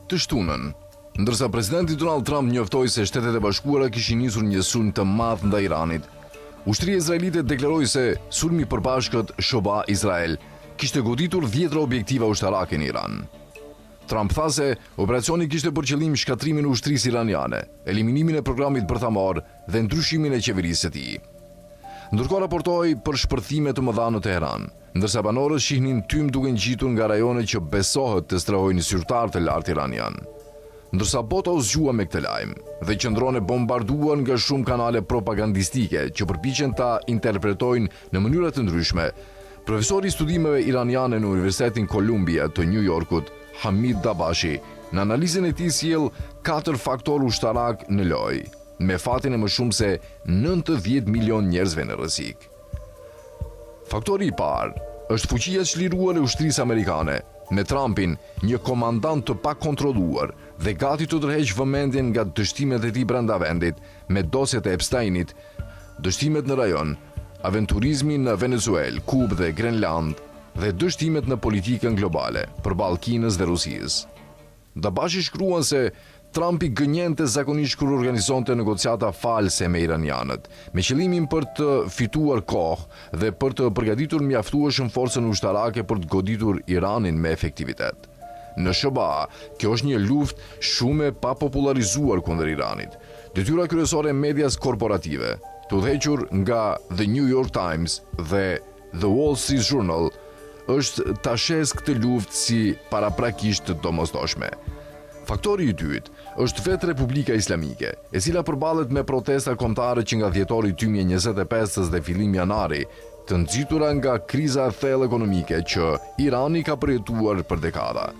Të shtunën, ndërsa presidenti Donald Trump njoftoi se Shtetet e Bashkuara kishin nisur një sulm të madh ndaj Iranit, ushtria izraelite deklaroi se sulmi i përbashkët SHBA-Izrael kishte goditur dhjetëra objektiva ushtarake në Iran. Trump tha se operacioni kishte për qëllim shkatërrimin e ushtrisë iraniane, eliminimin e programit bërthamor dhe ndryshimin e qeverisë së tij. Ndërkohë raportohej për shpërthime të mëdha në Teheran, ndërsa banorët shihnin tym duke ngjitur nga rajone që besohet të strehojnë zyrtarë të lartë iranianë. Ndërsa bota u zgjua me këtë lajm dhe qëndron e bombarduar nga shumë kanale propagandistike që përpiqen ta interpretojnë në mënyra të ndryshme, profesori i studimeve iraniane në Universitetin Columbia të Nju Jorkut, Hamid Dabashi, në analizën e tij sjell katër faktorë ushtarakë në lojë, me fatin e më shumë se 90 milionë njerëzve në rrezik. Faktori i parë është fuqia e çliruar e ushtrisë amerikane, me Trumpin një komandant të pakontrolluar dhe gati të tërheqë vëmendjen nga dështimet e tij brenda vendit me dosjet e Epsteinit, dështimet në rajon, aventurizmi në Venezuelë, Kubë dhe Grenlandë dhe dështimet në politikën globale, përballë Kinës dhe Rusisë. Dabashi shkruan se Trumpi gënjente zakonisht kur organizonte negociata false me iranianët, me qëllimin për të fituar kohë dhe për të përgatitur mjaftueshëm forcën ushtarake për të goditur Iranin me efektivitet. Në SHBA, kjo është një luftë shumë e papopullarizuar kundër Iranit. Detyra kryesore e medias korporative, të udhëhequr nga The New York Times dhe The Wall Street Journal, është ta shesë këtë luftë si paraprakisht të domosdoshme. Faktori i dytë është vetë Republika Islamike, e cila përballet me protesta kombëtare që nga dhjetori 2025 dhe fillim janari, të nxitura nga kriza e thellë ekonomike që Irani ka përjetuar për dekada.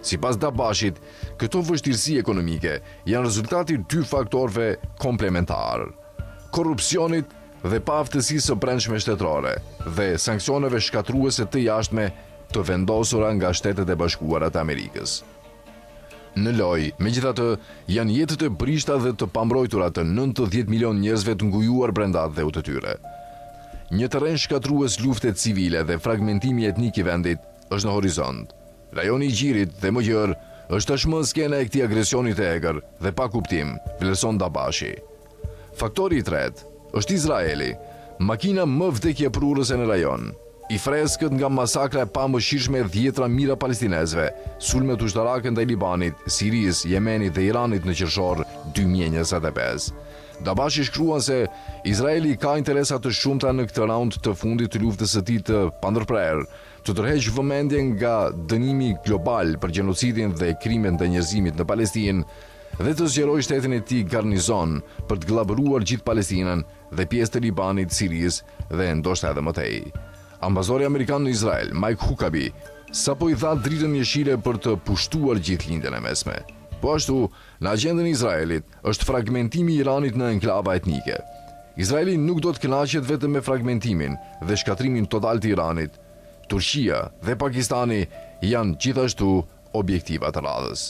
Sipas Dabashit, këto vështirësi ekonomike janë rezultati i dy faktorëve komplementarë: korrupsionit dhe paaftësisë së brendshme shtetërore dhe sanksioneve shkatërruese të jashtme të vendosura nga Shtetet e Bashkuara të Amerikës. Në lojë, megjithatë, janë jetët e brishta dhe të pambrojtura të 90 milionë njerëzve të ngujuar brenda atdheut të tyre. Një terren shkatërrues lufte civile dhe fragmentimi etnik i vendit është në horizont. Rajoni i Gjirit dhe më gjerë është tashmë skena e këtij agresioni të egër dhe pa kuptim, vlerëson Dabashi. Faktori i tretë është Izraeli, makina më vdekjeprurëse në rajon. I freskët nga masakra e pamëshirshme e dhjetëra mijëra palestinezëve, sulmet ushtarake ndaj Libanit, Sirisë, Jemenit dhe Iranit në qershor 2025. Dabashi shkruan se Izraeli ka interesa të shumta në këtë raund të fundit të luftës së tij të pandërprerë, të tërheqë vëmendjen nga dënimi global për gjenocidin dhe krimet ndaj njerëzimit në Palestinë dhe të zgjerojë shtetin e tij garnizon për të gllabëruar gjithë Palestinën dhe pjesë të Libanit, Sirisë dhe ndoshta edhe më tej. Ambasadori amerikan në Izrael, Mike Huckabee, sapo i dha dritën jeshile për të pushtuar gjithë Lindjen e Mesme. Po ashtu, në agjendën e Izraelit është fragmentimi i Iranit në enklava etnike. Izraeli nuk do të kënaqet vetëm me fragmentimin dhe shkatërrimin total të Iranit. Turqia dhe Pakistani janë gjithashtu objektiva të radhës.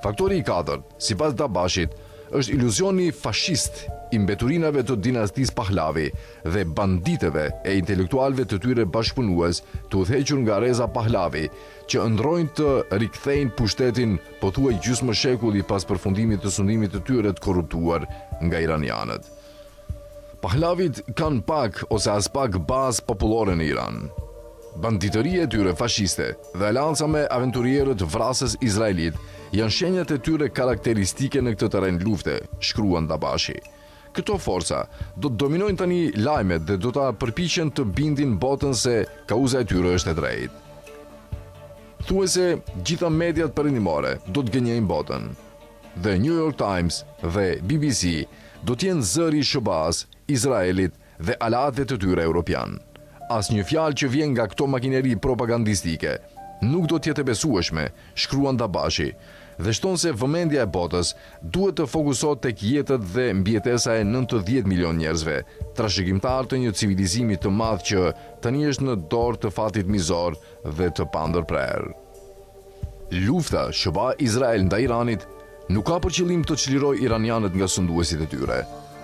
Faktori i katërt, sipas Dabashit, është iluzioni fashist i mbeturinave të dinastisë Pahlavi dhe banditëve e intelektualëve të tyre bashkëpunues të udhëhequr nga Reza Pahlavi, që ëndërrojnë të rikthejnë pushtetin pothuaj gjysmë shekulli pas përfundimit të sundimit të tyre të korruptuar nga iranianët. Pahlavit kanë pak ose aspak bazë popullore në Iran. Banditëria e tyre fashiste dhe aleanca me aventurierët vrasës izraelitë janë shenjat e tyre karakteristike në këtë terren lufte, shkruan Dabashi. Këto forca do të dominojnë tani lajmet dhe do ta përpiqen të bindin botën se kauza e tyre është e drejtë. Thuajse gjitha mediat perëndimore do të gënjejnë botën. The New York Times dhe BBC do të jenë zëri i SHBA-s, Izraelit dhe aleatëve të tyre europianë. Asnjë fjalë që vjen nga këto makineri propagandistike nuk do të jetë e besueshme, shkruan Dabashi, dhe shton se vëmendja e botës duhet të fokusohet tek jetët dhe mbijetesa e 90 milionë njerëzve, trashëgimtarë të një civilizimi të madh që tani është në dorë të fatit mizor dhe të pandërprerë. Lufta SHBA-Izrael ndaj Iranit nuk ka për qëllim të çlirojë iranianët nga sunduesit e tyre.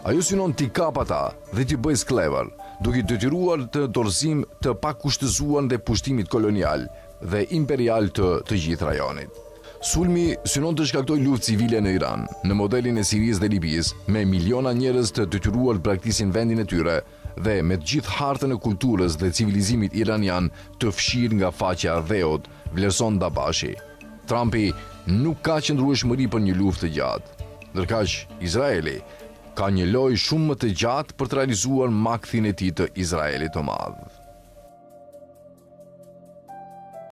Ajo synon t'i kapë ata dhe t'i bëjë skllevër, duke i detyruar të dorëzim të pakushtëzuar ndaj pushtimit kolonial dhe imperial të të gjithë rajonit. Sulmi synon të shkaktojë luftë civile në Iran, në modelin e Sirisë dhe Libisë, me miliona njerëz të detyruar të braktisin vendin e tyre dhe me të gjithë hartën e kulturës dhe civilizimit iranian të fshirë nga faqja e dheut, vlerëson Dabashi. Trumpi nuk ka qëndrueshmëri për një luftë të gjatë. Ndërkaq, Izraeli ka një lojë shumë më të gjatë për të realizuar makthin e tij të Izraelit të Madh.